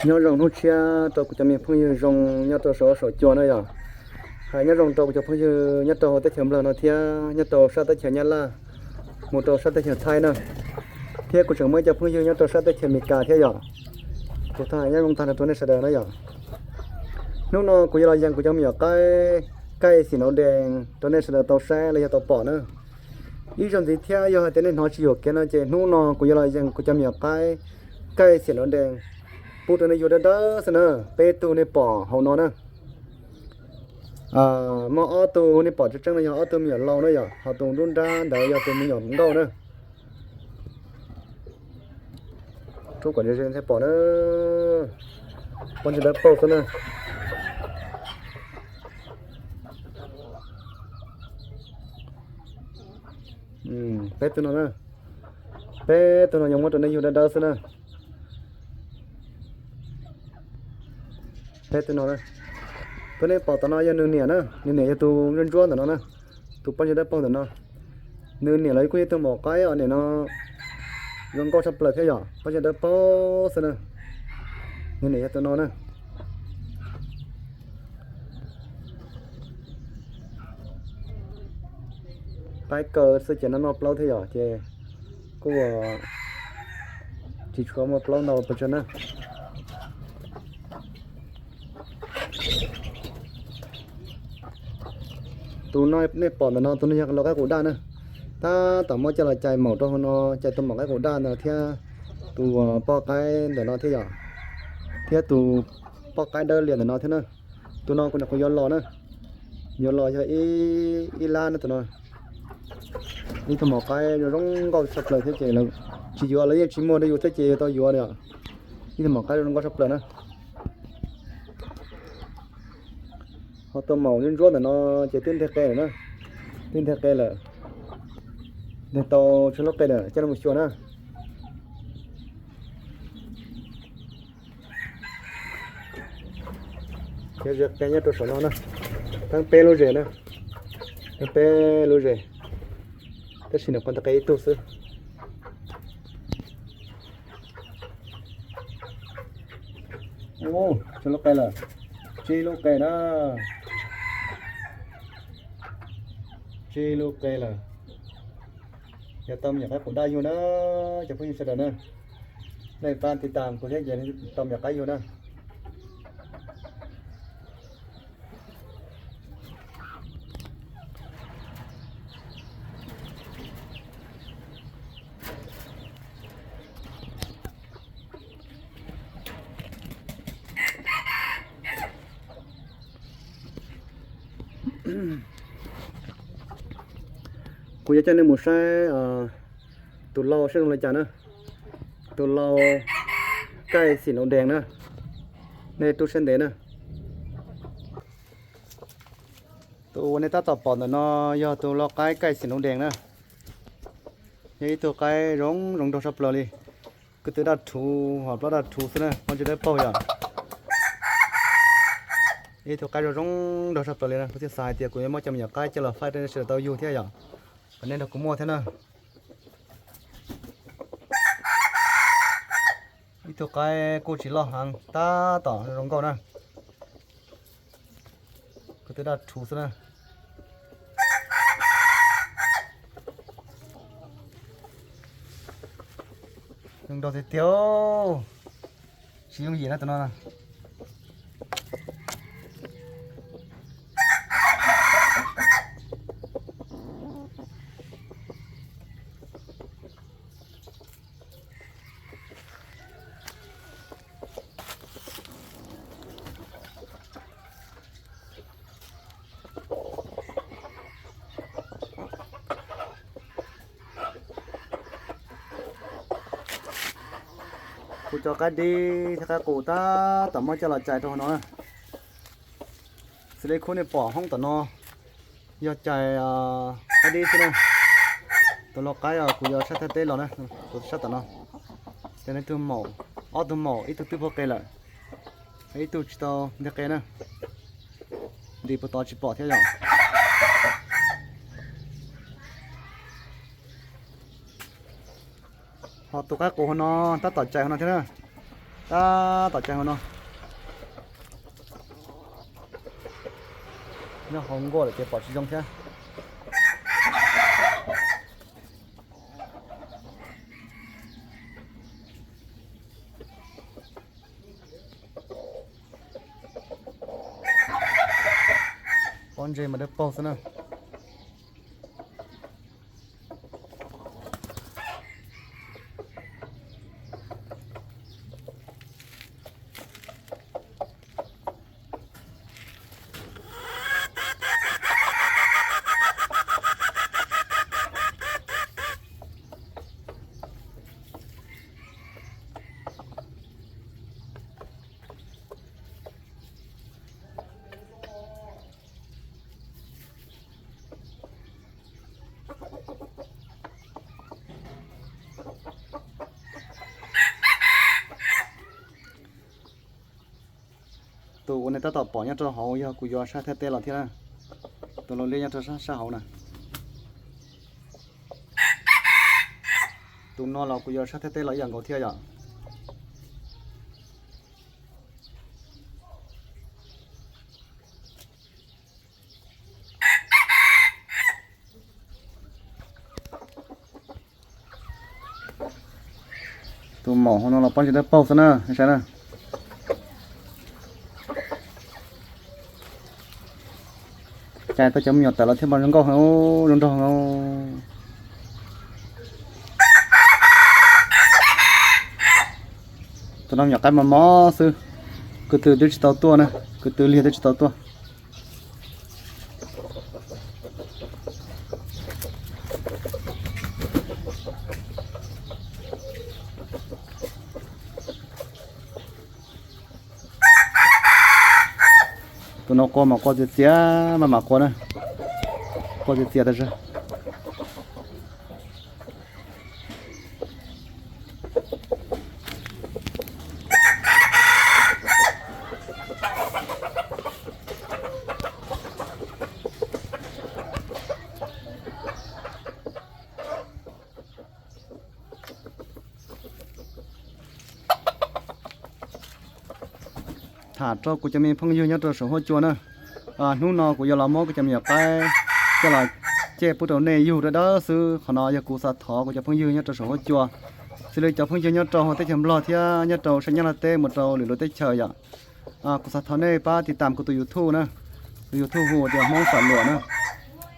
Nyob zoo hnub tshiab rau kuv cov me phooj ywg zoo nyob rau saum saum cua na yom. Hais nyob zoo rau kuv cov phooj ywg nyob rau hauv teb chaws Nplog no thiab nyob rau sab teb chaws Nyab Laj mus rau sab teb chaws Thaib na, thiab kuv tseem muaj ib co phooj ywg nyob rau sab teb chaws Amelikas thiab yom. Kuv thov hais nyob zoo tag nrho rau nej sawv daws na yom. Hnub no kuv yuav los yees kuv cov me nyuam qaib kaij xim nuv dees rau nej sawv daws tau saib los yog tau pom na. Ib zaug ntxiv thiab yog hais tias nej hnov tsis yuam kev no ces hnub no kuv yuav los yees kuv cov me nyuam qaib kaij xim nuv dees pub rau nej yug dawb dawb xwb na. Peb tug nej pom hauv no na, muaj ob tug nej pom tseeb tseeb no yog ob tug me nyuam laus na yom, ho tus nruab nrab ntawd yog tus me nyuam nkauj na. Rub kom ze ze thiaj pom na. Pob ntseg dawb paug xwb na. Peb tug no na, peb tug no yuav muab rau nej yug dawb dawb xwb na. Peb tug no, tus nej pom tom no yog nws niam na, nws niam yog tus ntsuab ntsuab ntawm no na, tus pob ntseg dawb paug ntawm no. Nws niam los kuj yog tus maum qaib os, niam no zoo nkauj tshaj plaws thiab yom, pob ntseg dawb paug xwb na. Nws niam yog tus no na. Qaib kaw xwb ces noj noj plaub thiab yom, ces kuj tsis tshua muaj plaub ntau pes tsawg na. Tus no nej pom ntawm no tus no yog lau qaib qus daj na. Tab tom muab coj los cais maum rau hauv no, cais tus maum qaib qus daj ntawd thiab tus poj qaib ntawm no thiab yom, thiab tus poj qaib dawb lias ntawm no thiab na. Tus no kuv nyuam qhuav yuav los na, yuav los yog ib lab na tus no. Ib tug maum qaib zoo zoo nkauj tshaj plaws thiab ces tsis yuav los yeej tsis muaj rau yus thiab ces yuav tau yuav os. Ib tug maum qaib zoo nkauj tshaj plaws na. Ho tus maum ntsuab ntsuab ntawm no ces twb nteg qe lawm na, twb nteg qe lawm, nteg tau tsib lub qe lawm coj los mus xyuas na. Cov zes qe nyob rau saum no na, teeb peb lub zes na, teeb peb lub zes, tab sis nws pov nteg qe ib tug xwb. Ub, tsib lub qe lawm, tsib lub qe na, tsib lub qe lawm. Yog tau me nyuam qaib qus daj yug na, cov phooj ywg sawv daws na, nej pab tiv tas kuv thiab ces tau me nyuam qaib yug na. Kuv yuav coj nej mus saib tus lau saib zoo li cas na. Tus lau kaij xim nuv dees na, nej rub siab ntev na. Tus uas nej tab tom pom ntawm no yog tus lau qaib kaij xim nuv dees na. Yog ib tug qaib zoo zoo nraug tshaj plaws li, ko tw daj rhuv ho plaub daj rhuv xwb na, pob ntseg dawb paug yom. Ib tug qaib zoo zoo nraug tshaj plaws li no, kuv thiaj xav hais tias kuv yuav muab cov me nyuam qaib coj los faib rau nej sawv daws tau yug thiab yom. Kom nej nrog kuv muaj thiab na. Ib tug qaib kuj tsis loj heev, tab tom zoo nkauj na. Ko tw daj rhuv xwb na. Zoo nraug tiag tiag, tsis yooj yim na tus no. Kuv cov qaib dib thiab qaib qus tab tom muab coj los cais rau hauv no na. Xws li khub nej pom hoob tom no yog cais qaib dib xwb na. Tus lau qaib os kuv yuav saib thaj teb los na, kuv sab tom no. Cov no ib tug maum, ob tug maum, ib tug twb puag qe lawm, ib tug tsis tau nteg qe na. Ntim puag tod tsis pom thiab yom. Ho tus qaib qus hauv no tab tom cais hauv no thiab na. Tab tom caij hauv no, nyob hauv nkuaj lawm ces pom tsis zoo thiab. Pob ntseg mas dawb paug xwb na. Tus uas nej tab tom pom nyob rau hauv yog kuv yuav sab Thaib teb los thiab na. Tus laus liab nyob rau sab hauv na. Tus no los kuv yuav sab Thaib teb los ib yam nkaus thiab yom. Tus maum hauv no los pob ntseg dawb paug xwb na, saib na. Cais tau cov me nyuam tawm los thiab mas zoo nkauj heev, zoo nraug heev. Tus no me nyuam qaib mos mos xwb, ko tw twb tsis tau tuaj na, ko tw liag twb tsis tau tuaj. Tus no qua mas qua txias txias, maj mam qua na, qua txias txias tas zog. Tham rau kuv cov me phooj ywg nyob rau saum huab cua na, hnub no kuv yuav los muab kuv cov me nyuam qaib coj los cej pub rau nej yug dawb dawb xwb. Qhov no yog kuv xav thov kuv cov phooj ywg nyob rau saum huab cua, xws li cov phooj ywg nyob rau hauv teb chaws Nplog thiab nyob rau sab Nyab Laj teb mus rau lwm lub teb chaws yom. Kuv xav thov nej pab tiv tam kuv tus YouTube na, tus YouTube hu tias Hmoob Xam Luam na.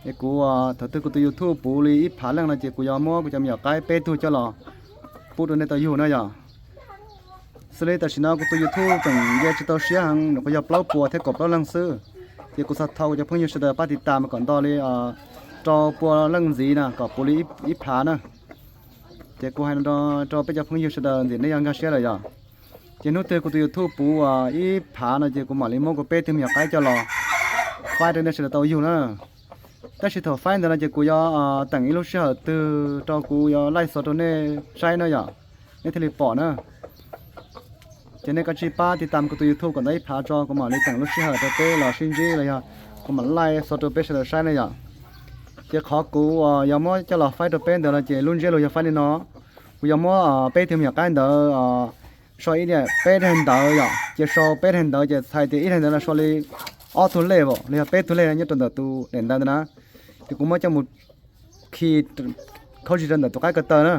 Es kuv thaum twg kuv tus YouTube puv li ib phav leej no ces kuv yuav muab kuv cov me nyuam qaib peb tug coj los pub rau nej tau yug na yom. Xws li tam sim no kuv tus YouTube tseem nce tsis tau siab heev, nws kuj yog plaub puas thiab kaum plaub leeg xwb. Ces kuv xav thov kuv cov phooj ywg sawv daws pab tiv tam kom nto li rau pua leej ntxiv na kom puv li ib phav na. Ces kuv hais no rau peb cov phooj ywg sawv daws ntxim nej yuav nkag siab lawm yom. Ces hnub twg kuv tus YouTube puv ib phav no ces kuv mam li muab kuv peb tug me nyuam qaib coj los faib rau nej sawv daws tau yug na. Tab sis thaum faib ntawd no ces kuv yuav teem ib lub sij hawm twg rau kuv yuav laij xov rau nej saib na yom, nej thiaj li pom na. Ces nej kav tsij pab tiv tam kuv tus YouTube kom ntau ib phav tso, kuv mam li teem lub sij hawm rau peb los sib ntsib los yog kuv mam laij xov rau peb sawv daws saib na yom. Ces qhov kuv yuav muab coj los faib rau peb ntawd no ces lub ntsiab lus yog faib li no. Kuv yuav muab peb tug me nyuam qaib ntawd so ib daim peb daim ntawv yom, ces sau peb daim ntawv ces txhais tias ib daim ntawv no sau li ob tug lej los yog peb tug lej nyob rau ntawm tus daim ntawv ntawd na. Ces kuv muab coj mus khi khaub zig rau ntawm tus qaib ko taw na.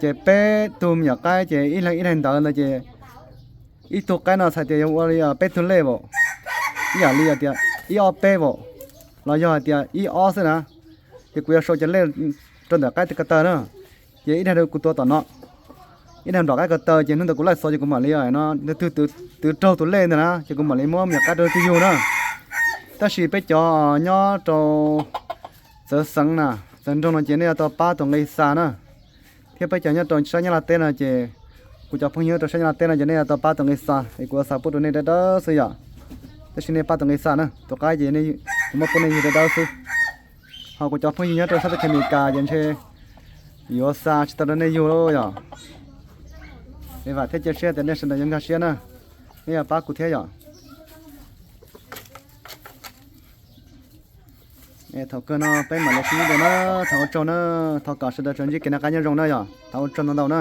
Ces peb tug me nyuam qaib ces ib leeg ib daim ntawv ntawd ces ib tug qaib no txhais tias yuav ua li peb tug lej vaum, ib yam li tias ib ob peb vaum, los yog hais tias ib ob xwb na. Ces kuv yuav sau cov lej rau ntawm qaib ko taw na. Ces ib daim rau kuv tuav tom no, ib daim nram qaib ko taw, ces hnub ntawd kuv laij xov ces kuv mam li no, twg twv raug tus lej ntawd na ces kuv mam li muab me nyuam qaib rau tus yug na. Tab sis peb cov nyob rau txawv xeev na, txawv nroog no ces nej yuav tau pab tus nqi xa na. Thiab peb cov nyob rau sab Nyab Laj teb no ces kuv cov phooj ywg rau sab Nyab Laj teb no ces nej yuav tau pab tus nqi xa es kuv xa pub rau nej dawb dawb xwb yom. Tab sis nej pab tus nqi xa na, tus qaib ces kuv muab pub nej yug dawb dawb xwb. Ho kuv cov phooj ywg nyob rau sab teb chaws Amelikas ces ntshe yuav xa tsis tau rau nej yug lawm yom. Es vam thiab cia siab tias nej sawv daws yuav nkag siab na, nej yuav pab kuv thiab yom. Thaum kawg no peb mam li sib ntsib dua na, thov ua tsaug na, thov kom sawv daws tsuas ntsib kev noj qab nyob zoo na yom, thov ua tsaug ntau ntau na.